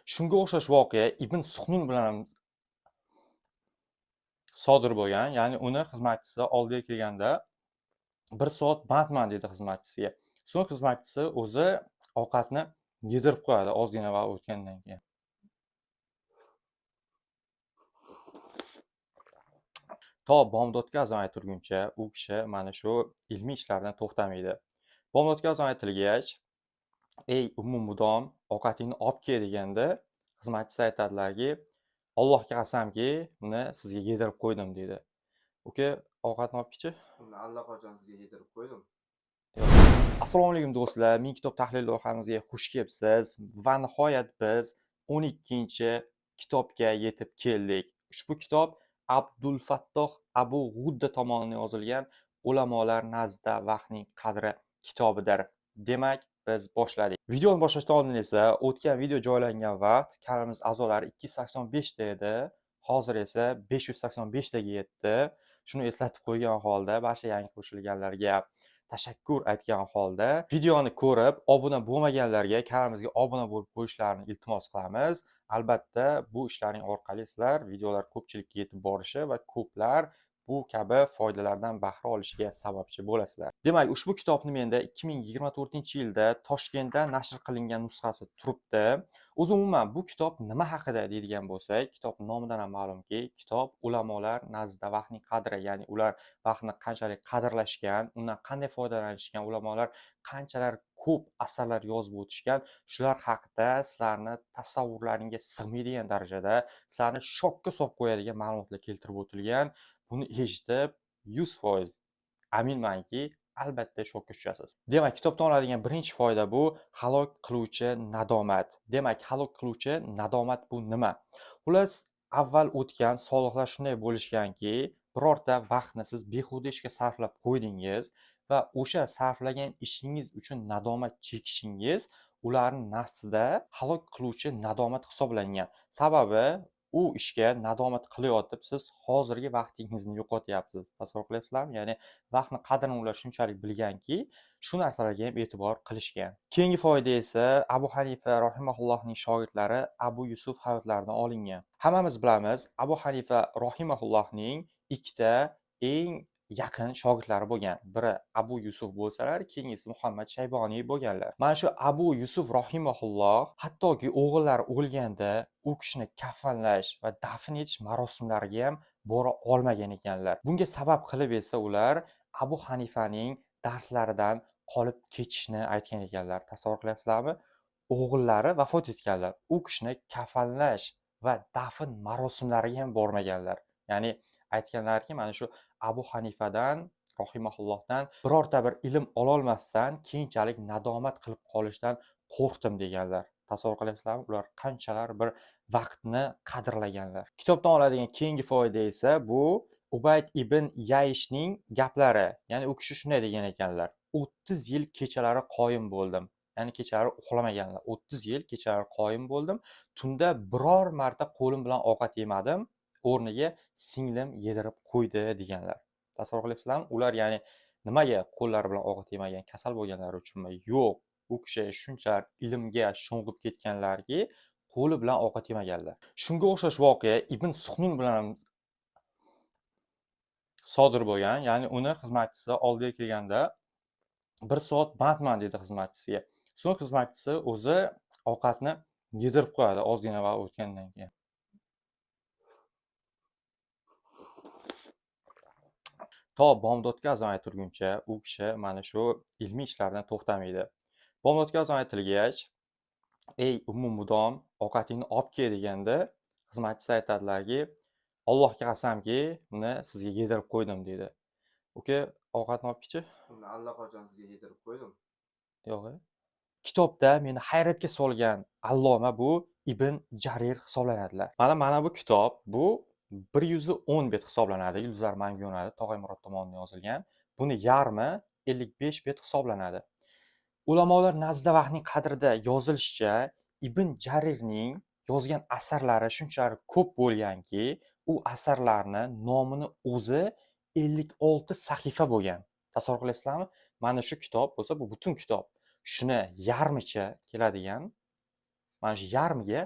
Shunga o'xshash voqea Ibn Suhnun bilan ham sodir bo'lgan. Ya'ni uni xizmatchisi oldiga kelganda 1 soat bandman dedi xizmatchisiga. So'ng xizmatchisi o'zi ovqatni yedirib qo'yadi ozgina vaqt o'tgandan keyin. To bomdodga azon aytilguncha u kishi mana shu ilmiy ishlardan to'xtamaydi. Bomdodga azon aytilgach, "Ey Ummu Mudom, ovqatingni olib kel" deganda xizmatchisi aytadilarki, "Allohga qasamki, buni sizga yedirib qo'ydim" deydi. Uka, ovqatni olib kelchi. Uni allaqachon sizga yedirib qo'ydim. Yo'q. Assalomu alaykum do'stlar, Ming kitob tahlil loyihamizga xush kelibsiz. Va nihoyat biz 12-kitobga yetib keldik. Ushbu kitob Abdulfattoh Abu G'udda tomonidan yozilgan Ulamolar nazdida vaqtning qadri kitobidir. Demak, biz boshladik. Videoni boshlashdan oldin esa o'tgan video joylangan vaqt kanalimiz a'zolari 285 ta edi. Hozir esa 585 taga yetdi. Shuni eslatib qo'ygan holda barcha yangi qo'shilganlarga tashakkur aytgan holda videoni ko'rib obuna bo'lmaganlarga kanalimizga obuna bo'lib qo'yishlarini iltimos qilamiz. Albatta bu ishlarning orqali sizlar videolar ko'pchilikka yetib borishi va ko'plar bu kabi foydalardan bahra olishiga sababchi bo'lasizlar. Demak, ushbu kitobni menda 2024-yilda Toshkentda nashr qilingan nusxasi turibdi. O'zi umuman bu kitob nima haqida deydigan bo'lsak, kitob nomidan ham ma'lumki, kitob ulamolar nazdida vaqtning qadri, ya'ni ular vaqtni qanchalik qadrlashgan, undan qanday foydalanishgan, ulamolar qanchalar ko'p asarlar yozib o'tishgan, shular haqida sizlarni tasavvurlaringga sig'maydigan darajada sizlarni shokka solib qo'yadigan ma'lumotlar keltirib o'tilgan. Buni eshitib 100% aminmanki, albatta shokka tushasiz. Demak, kitobdan oladigan birinchi foyda bu halok qiluvchi nadomat. Demak, halok qiluvchi nadomat bu nima? Xullas, avval o'tgan solihlar shunday bo'lishganki, birorta vaqtni siz behuda ishga sarflab qo'ydingiz va o'sha sarflagan ishingiz uchun nadomat chekishingiz ularning nazdida halok qiluvchi nadomat hisoblangan. Sababi u ishga nadomat qilayotib siz hozirgi vaqtingizni yo'qotyapsiz. Tasavvur qilyapsizlarmi? Ya'ni vaqtni qadrini ular shunchalik bilganki, shu narsalarga ham e'tibor qilishgan. Keyingi foyda esa Abu Hanifa rahimahullohning shogirdlari Abu Yusuf hayotlaridan olingan. Hammamiz bilamiz, Abu Hanifa rahimahullohning ikkita eng yaqin shogirdlari bo'lgan. Biri Abu Yusuf bo'lsalar, keyingisi Muhammad Shayboniy bo'lganlar. Mana shu Abu Yusuf rahimahulloh hattoki o'g'illari o'lganda u kishini kafanlash va dafn etish marosimlariga ham bora olmagan ekanlar. Bunga sabab qilib esa ular Abu Hanifaning darslaridan qolib ketishni aytgan ekanlar. Tasavvur qilyapsizlarmi? O'g'illari vafot etganlar. U kishini kafanlash va dafn marosimlariga ham bormaganlar. Ya'ni aytganlarki, mana shu Abu Hanifadan rahimahullohdan birorta bir ilm ololmasdan keyinchalik nadomat qilib qolishdan qo'rqdim deganlar. Tasavvur qilyapsizlarmi? Ular qanchalar bir vaqtni qadrlaganlar. Kitobdan oladigan keyingi foyda esa bu Ubayd ibn Yayishning gaplari. Ya'ni u kishi shunday degan ekanlar: 30 yil kechalari qoyim bo'ldim. Ya'ni kechalari uxlamaganlar. 30 yil kechalari qoyim bo'ldim. Tunda biror marta qo'lim bilan ovqat yemadim. O'rniga singlim yedirib qo'ydi deganlar. Tasavvur qilyapsizlarmi? Ular ya'ni nimaga qo'llari bilan ovqat yemagan? Kasal bo'lganlari uchunmi? Yo'q. U kishi shunchalar ilmga sho'ng'ib ketganlarki, qo'li bilan ovqat yemaganlar. Shunga o'xshash voqea Ibn Suhnun bilan ham sodir bo'lgan. Ya'ni uni xizmatchisi oldiga kelganda 1 soat bandman dedi xizmatchisiga. So'ng xizmatchisi o'zi ovqatni yedirib qo'yadi ozgina vaqt o'tgandan keyin. To bomdodga azon aytilguncha u kishi mana shu ilmiy ishlardan to'xtamaydi. Bomdodga azon aytilgach, "Ey Ummu Mudom, ovqatingni olib kel" deganda xizmatchisi aytadilarki, "Allohga qasamki, buni sizga yedirib qo'ydim" deydi. Uka, ovqatni olib kelchi. Uni allaqachon sizga yedirib qo'ydim. Yo'q. Kitobda meni hayratga solgan alloma bu Ibn Jarir hisoblanadilar. Mana bu kitob bu 110 bet hisoblanadi. Yulduzlar mangu yonadi, Tog'ay Murod tomonidan yozilgan. Buni yarmi 55 bet hisoblanadi. Ulamolar nazdida vaqtning qadrida yozilishicha, Ibn Jarirning yozgan asarlari shunchalik ko'p bo'lganki, u asarlarni nomini o'zi 56 sahifa bo'lgan. Tasavvur qilyapsizlarmi? Mana shu kitob bo'lsa, bu butun kitob. Shuni yarmicha keladigan, mana shu yarmiga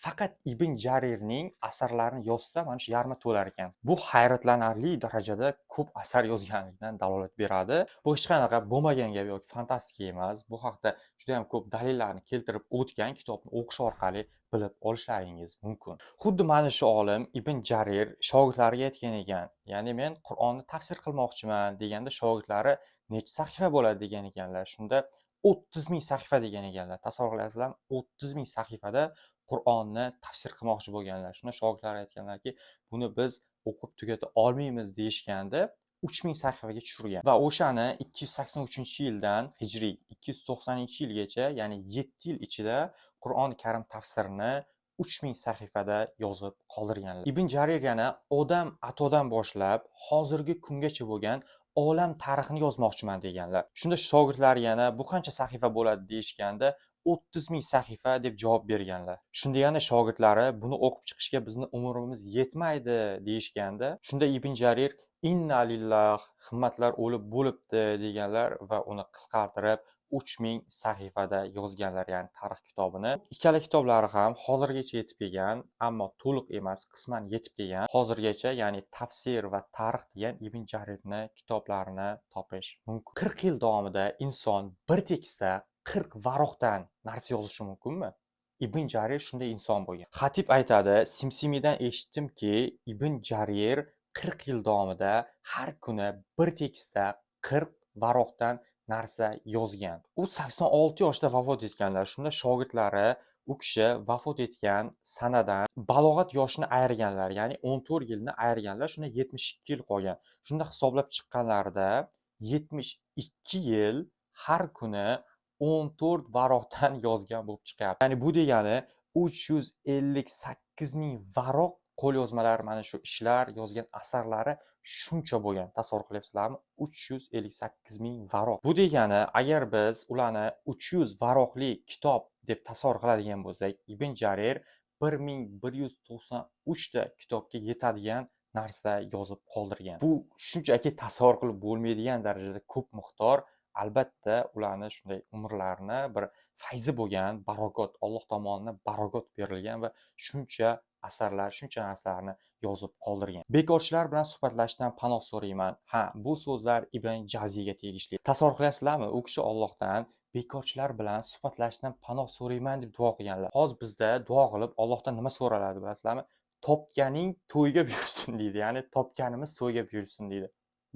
Faqat Ibn Jarirning asarlarini yozsa, mana shu yarmi to'lar ekan. Bu hayratlanarli darajada ko'p asar yozganligidan dalolat beradi. Bu hech qanaqa bo'lmagan gap yoki fantastika emas. Bu haqda juda ham ko'p dalillarni keltirib o'tgan, kitobni o'qish orqali bilib olishlaringiz mumkin. Xuddi mana shu olim Ibn Jarir shogirdlariga aytgan ekan, ya'ni men Qur'onni tafsir qilmoqchiman deganda shogirdlari necha sahifa bo'ladi degan ekanlar. Shunda 30 ming sahifa degan ekanlar. Tasavvur qilasizlarmi? 30 ming sahifada Qur'onni tafsir qilmoqchi bo'lganlar. Shunda shogirdlari aytganlarki, buni biz o'qib tugata olmaymiz deyishganda 3000 sahifaga tushirgan va o'shani 283-yildan hijriy 290-yilgacha, ya'ni 7 yil ichida Qur'oni Karim tafsirini 3000 sahifada yozib qoldirganlar. Ibn Jarir yana Odam atodan boshlab hozirgi kungacha bo'lgan olam tarixini yozmoqchiman deganlar. Shunda shogirdlari yana bu qancha sahifa bo'ladi deyishganda 30 ming sahifa deb javob berganlar. Shunda yana shogirdlari buni o'qib chiqishga bizni umrimiz yetmaydi deyishganda, shunda Ibn Jarir inna lillah, himmatlar o'lib bo'libdi deganlar va uni qisqartirib 3000 sahifada yozganlar, ya'ni tarix kitobini. Ikkala kitoblari ham hozirgacha yetib kelgan, ammo to'liq emas, qisman yetib kelgan. Hozirgacha, ya'ni tafsir va tarix degan Ibn Jarirni kitoblarini topish mumkin. 40 yil davomida inson bir tekstda 40 varoqdan narsa yozishi mumkinmi? Ibn Jarir shunday inson bo'lgan. Xatib aytadi, Simsimiydan eshitdimki, Ibn Jarir 40 yil davomida har kuni bir tekstda 40 varoqdan narsa yozgan. U 86 yoshida vafot etganlar. Shunda shogirdlari u kishi vafot etgan sanadan balog'at yoshini ayirganlar, ya'ni 14 yilni ayirganlar. Shunda 72 yil qolgan. Shunda hisoblab chiqqanlarida 72 yil har kuni 14 varoqdan yozgan bo'lib chiqyapti. Ya'ni bu degani 358 ming varoq qo'lyozmalar, mana shu ishlar, yozgan asarlari shuncha bo'lgan. Tasavvur qilyapsizlarmi? 358 ming varoq. Bu degani, agar biz ularni 300 varoqli kitob deb tasavvur qiladigan bo'lsak, Ibn Jarir 1193 ta kitobga yetadigan narsa yozib qoldirgan. Bu shunchaki tasavvur qilib bo'lmaydigan darajada ko'p miqdor. Albatta ularni shunday umrlarini bir fayzi bo'lgan, barokot, Alloh tomonidan barokot berilgan va shuncha asarlar, shuncha narsalarni yozib qoldirgan. Bekorchilar bilan suhbatlashishdan panoh so'rayman. Ha, bu so'zlar Ibn Jaziyga tegishli. Tasavvur qilyapsizlarmi? U kishi Allohdan bekorchilar bilan suhbatlashishdan panoh so'rayman deb duo qilganlar. Hozir bizda duo qilib Allohdan nima so'raladi bilasizlarmi? Topganing to'yga buyursin deydi. Ya'ni topganimiz to'yga buyursin deydi.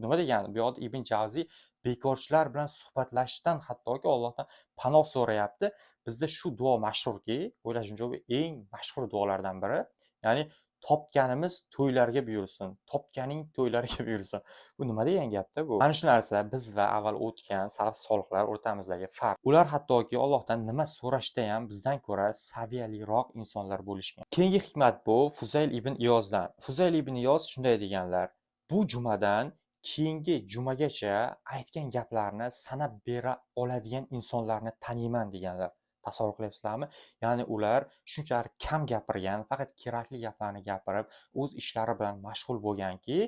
Nima degani? Bu yoqda Ibn Javziy bekorchilar bilan suhbatlashishdan hattoki Allohdan panoh so'rayapti. Bizda shu duo mashhurki, o'ylashimcha bu eng mashhur duolardan biri. Ya'ni topganimiz to'ylarga buyursin, topganing to'ylarga buyursin. Bu nima degan gapda bu? Mana shu narsa biz va avval o'tgan salaf solihlar o'rtamizdagi farq. Ular hattoki Allohdan nima so'rashda ham bizdan ko'ra saviyaliroq insonlar bo'lishgan. Keyingi hikmat bu Fuzayl ibn Iyozdan. Fuzayl ibn Iyoz shunday deganlar: bu jumadan keyingi jumagacha aytgan gaplarni sanab bera oladigan insonlarni taniyman deganlar. Tasavvur qilyapsizlarmi? Ya'ni ular shunchalik kam gapirgan, faqat kerakli gaplarni gapirib, o'z ishlari bilan mashg'ul bo'lganki,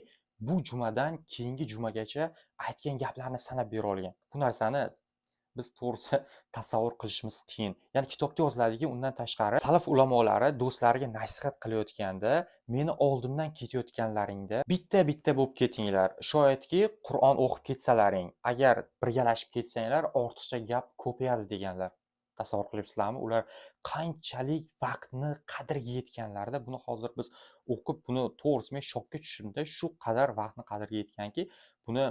bu jumadan keyingi jumagacha aytgan gaplarni sanab bera olgan. Bu narsani biz to'g'risi tasavvur qilishimiz qiyin. Ya'ni kitobda yoziladiki, undan tashqari salaf ulamolari do'stlariga nasihat qilayotganda, meni oldimdan ketayotganlaringda bitta-bitta bo'lib ketinglar. Shoyatki Qur'on o'qib ketsalaring, agar birgalashib ketsanglar, ortiqcha gap ko'payadi deganlar. Tasavvur qilyapsizlarmi? Ular qanchalik vaqtni qadriga yetganlarida, buni hozir biz o'qib, buni to'g'risi men shokka tushdim-da, shu qadar vaqtni qadriga yetganki, buni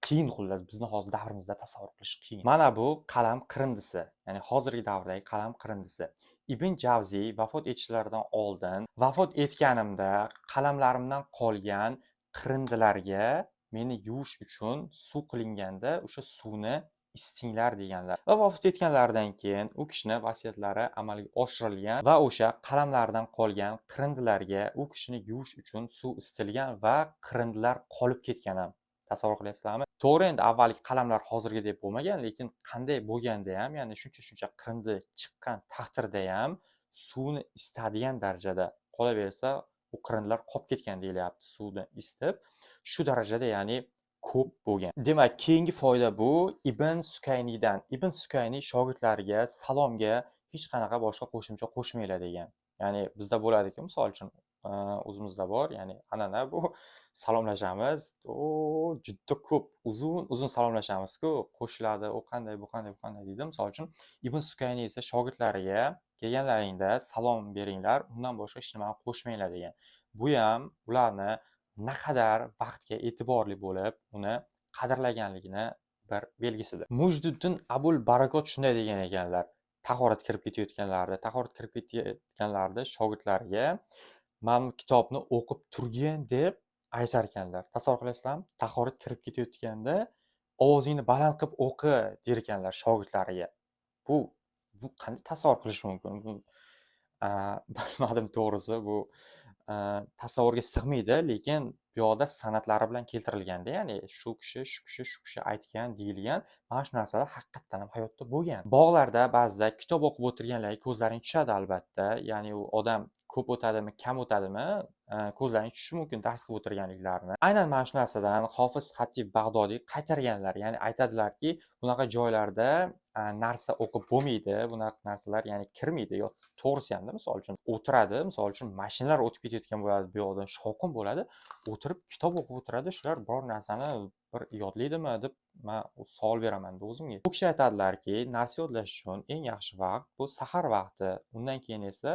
qiyin, xullas bizni hozir davrimizda tasavvur qilish qiyin. Mana bu qalam qirindisi, ya'ni hozirgi davrdagi qalam qirindisi. Ibn Javziy vafot etishlaridan oldin, vafot etganimda qalamlarimdan qolgan qirindilarga meni yuvish uchun suv qilinganda o'sha suvni istinglar deganlar. Va vafot etganlaridan keyin u kishini vasiyatlari amalga oshirilgan va o'sha qalamlardan qolgan qirindilarga u kishini yuvish uchun suv isitilgan va qirindilar qolib ketgan ham. Tasavvur qilyapsizlarmi? To'g'ri, endi avvalgi qalamlar hozirgidek bo'lmagan, lekin qanday bo'lganda ham, ya'ni shuncha-shuncha qirindi chiqqan taqdirda ham suvni isitadigan darajada qolaversa, u qirindilar qolib ketgan deyilyapti suvni isitib. Shu darajada, ya'ni ko'p bo'lgan. Demak, keyingi foyda bu Ibn Sukayniydan. Ibn Sukayniy shogirdlariga salomga hech qanaqa boshqa qo'shimcha qo'shmanglar degan. Ya'ni bizda bo'ladi-ku, misol uchun, o'zimizda bor, ya'ni an'ana bu, salomlashamiz. O, juda ko'p uzun-uzun salomlashamiz-ku, qo'shiladi, u qanday, bu qanday, bu qanday deydi. Misol uchun, Ibn Sukayni esa shogirdlariga kelganlaringda salom beringlar, undan boshqa hech nimani qo'shmanglar degan. Bu ham ularni naqadar vaqtga e'tiborli bo'lib, uni qadrlaganligini bir belgisidir. Mujdiddin Abul Barakot shunday degan ekanlar. Tahorat kirib ketayotganlarida shogirdlariga "Mana bu kitobni o'qib turgin" deb aytar ekanlar. Tasavvur qilasizlarmi? Tahorat kirib ketayotganda ovozingni baland qilib o'qi der ekanlar shogirdlariga. Bu qanday tasavvur qilish mumkin? Bu bilmadim to'g'risi, bu tasavvurga sig'maydi, lekin bu yoqda san'atlari bilan keltirilganda, ya'ni shu kishi, shu kishi, shu kishi aytgan deyilgan mana shu narsalar haqiqatdan ham hayotda bo'lgan. Bog'larda ba'zida kitob o'qib o'tirganlarga ko'zlaring tushadi albatta. Ya'ni u odam ko'p o'tadimi, kam o'tadimi, ko'zlaring tushishi mumkin dars qilib o'tirganliklarini. Aynan mana shu narsadan Hofiz Xatib Bag'dodiy qaytarganlar. Ya'ni aytadilarki, bunaqa joylarda narsa o'qib bo'lmaydi, bunaqa narsalar ya'ni kirmaydi. Yo to'g'risi hamda, misol uchun, o'tiradi, misol uchun, mashinalar o'tib ketayotgan bo'ladi, bu yoqdan shovqin bo'ladi, o'tirib kitob o'qib o'tiradi, shular biror narsani bir yodlaydimi deb man savol beraman o'zimga. Bu kishi aytadilarki, narsa yodlash uchun eng yaxshi vaqt bu sahar vaqti, undan keyin esa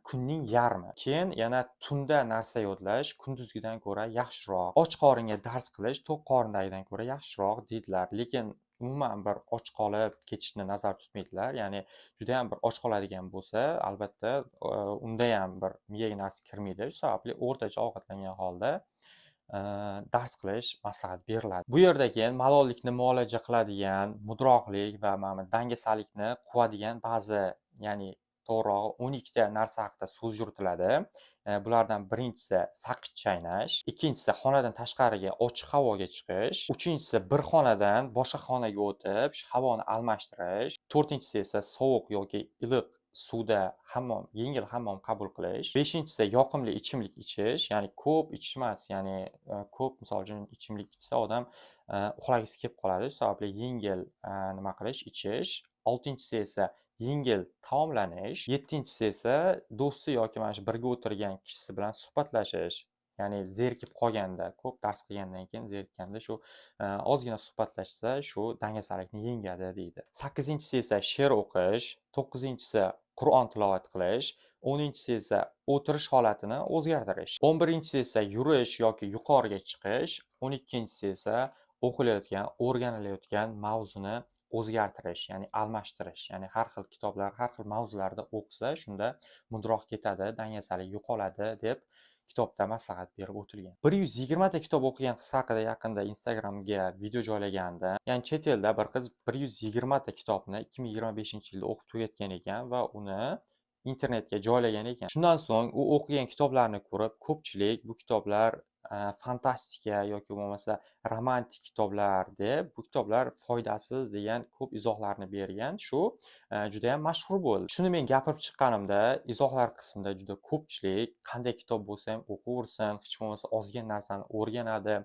kunning yarmi. Keyin yana tunda narsa yodlash kunduzgidan ko'ra yaxshiroq. Och qoringa dars qilish to'q qorindagidan ko'ra yaxshiroq deydilar. Lekin umuman bir och qolib ketishni nazarda tutmaydilar. Ya'ni juda ham bir och qoladigan bo'lsa, albatta unda ham bir miyaga narsa kirmaydi. Shu sababli o'rtacha ovqatlangan holda dars qilish maslahat beriladi. Bu yerda keyin malollikni muolaja qiladigan, mudroqlik va mana dangasalikni quvadigan ba'zi, ya'ni to'g'rirog'i 12 ta narsa haqida so'z yuritiladi. Bulardan birinchisi saqich chaynash, ikkinchisi xonadan tashqariga ochiq havoga chiqish, uchinchisi bir xonadan boshqa xonaga o'tib, shu havoni almashtirish, to'rtinchisi esa sovuq yoki iliq suvda hammom, yengil hammom qabul qilish, beshinchisi yoqimli ichimlik ichish, ya'ni ko'p ichish emas, ya'ni ko'p misol uchun ichimlik ichsa odam uxlagisi kelib qoladi, shu sababli yengil nima qilish, ichish, oltinchisi esa yengil taomlanish, yettinchisi esa do'sti yoki mana shu birga o'tirgan kishisi bilan suhbatlashish, ya'ni zerikib qolganda, ko'p dars qilgandan keyin zerikkanda shu ozgina suhbatlashsa, shu dangasalikni yengadi deydi. Sakkizinchisi esa she'r o'qish, to'qqizinchisi Qur'on tilovat qilish, 10-inchisi esa o'tirish holatini o'zgartirish, 11-inchisi esa yurish yoki yuqoriga chiqish, 12-inchisi esa o'qilayotgan, o'rganilayotgan mavzuni o'zgartirish, ya'ni almashtirish, ya'ni har xil kitoblar, har xil mavzularda o'qisa, shunda mudroq ketadi, dangasalik yo'qoladi deb kitobda maslahat berib o'tilgan. 120 ta kitob o'qigan qiz haqida yaqinda Instagramga video joylagandim. Ya'ni chet elda bir qiz 120 ta kitobni 2025-yilda o'qib tugatgan ekan va uni internetga joylagan ekan. Shundan so'ng u o'qigan kitoblarni ko'rib, ko'pchilik bu kitoblar fantastika yoki bo'lmasa romantik kitoblar deb, bu kitoblar foydasiz degan ko'p izohlarni bergan. Shu juda ham mashhur bo'ldi. Shuni men gapirib chiqqanimda izohlar qismida juda ko'pchilik qanday kitob bo'lsa ham o'qiversin, hech bo'lmasa ozgina narsani o'rganadi,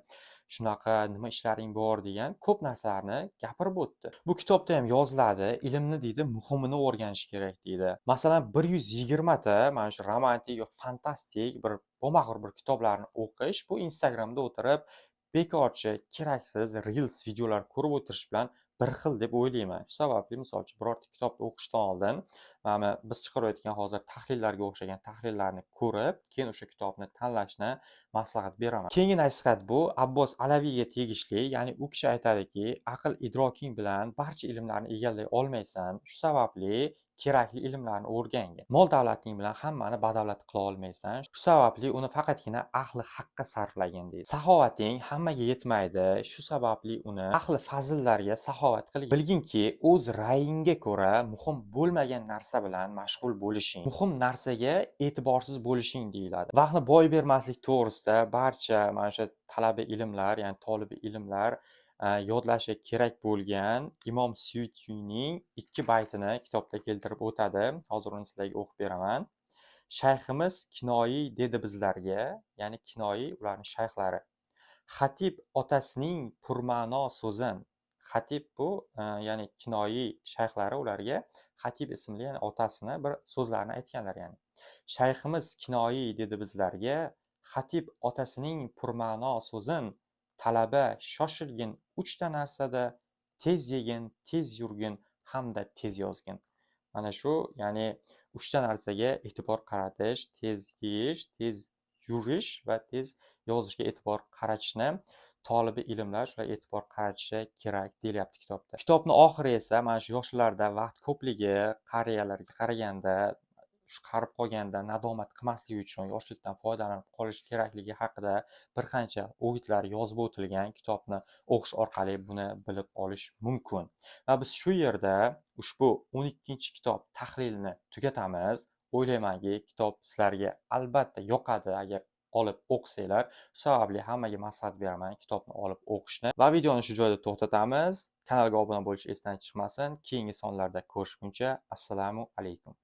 shunaqa nima ishlaring bor degan ko'p narsalarni gapirib o'tdi. Bu kitobda ham yoziladi, ilmni deydi, muhimini o'rganish kerak deydi. Masalan, 120 ta mana shu romantik yo fantastik bir bo'lmag'ur bir kitoblarni o'qish bu Instagramda o'tirib bekorchi, keraksiz reels videolar ko'rib o'tirish bilan bir xil deb o'ylayman. Shu sababli, misol uchun, birorta kitobni o'qishdan oldin mana biz chiqarayotgan hozir tahlillarga o'xshagan tahlillarni ko'rib, keyin o'sha kitobni tanlashni maslahat beraman. Keyingi nasihat bu Abbos Alaviyga tegishli, ya'ni u kishi aytadiki, aql idroking bilan barcha ilmlarni egallay olmaysan. Shu sababli kerakli ilmlarni o'rgangin. Mol davlating bilan hammani badavlat qila olmaysan. Shu sababli uni faqatgina ahli haqqa sarflagin deydi. Saxovating hammaga yetmaydi. Shu sababli uni ahli fazillarga saxovat qil. Bilginki, o'z ra'yingga ko'ra muhim bo'lmagan narsa bilan mashg'ul bo'lishing, muhim narsaga e'tiborsiz bo'lishing deyiladi. Vaqtni boy bermaslik to'g'risida barcha mana shu talaba ilmlar, ya'ni tolibi ilmlar yodlashi kerak bo'lgan Imom Suyutiyning 2 baytini kitobda keltirib o'tadi. Hozir uni sizlarga o'qib beraman. Shayximiz Kinoiy dedi bizlarga, ya'ni Kinoiy ularning shayxlari. Xatib otasining purma'no so'zin. Xatib bu, ya'ni Kinoiy shayxlari ularga Xatib ismli, ya'ni otasini bir so'zlarini aytganlar ya'ni. Shayximiz Kinoiy dedi bizlarga, Xatib otasining purma'no so'zin, talaba shoshilgin uchta narsada, tez yegin, tez yurgin hamda tez yozgin. Mana shu, ya'ni uchta narsaga e'tibor qaratish, tez yeyish, tez yurish va tez yozishga e'tibor qaratishni tolibi ilmlar shular e'tibor qaratishi kerak deyilyapti kitobda. Kitobni oxiri esa mana shu yoshlarda vaqt ko'pligi qariyalarga qaraganda, shu qarib qolganda nadomat qilmaslik uchun yoshlikdan foydalanib qolish kerakligi haqida bir qancha o'gitlar yozib o'tilgan. Kitobni o'qish orqali buni bilib olish mumkin. Va biz shu yerda ushbu 12-kitob tahlilini tugatamiz. O'ylaymanki, kitob sizlarga albatta yoqadi agar olib o'qisanglar. Shu sababli hammaga maslahat beraman kitobni olib o'qishni. Va videoni shu joyda to'xtatamiz. Kanalga obuna bo'lish esdan chiqmasin. Keyingi sonlarda ko'rishguncha assalomu alaykum.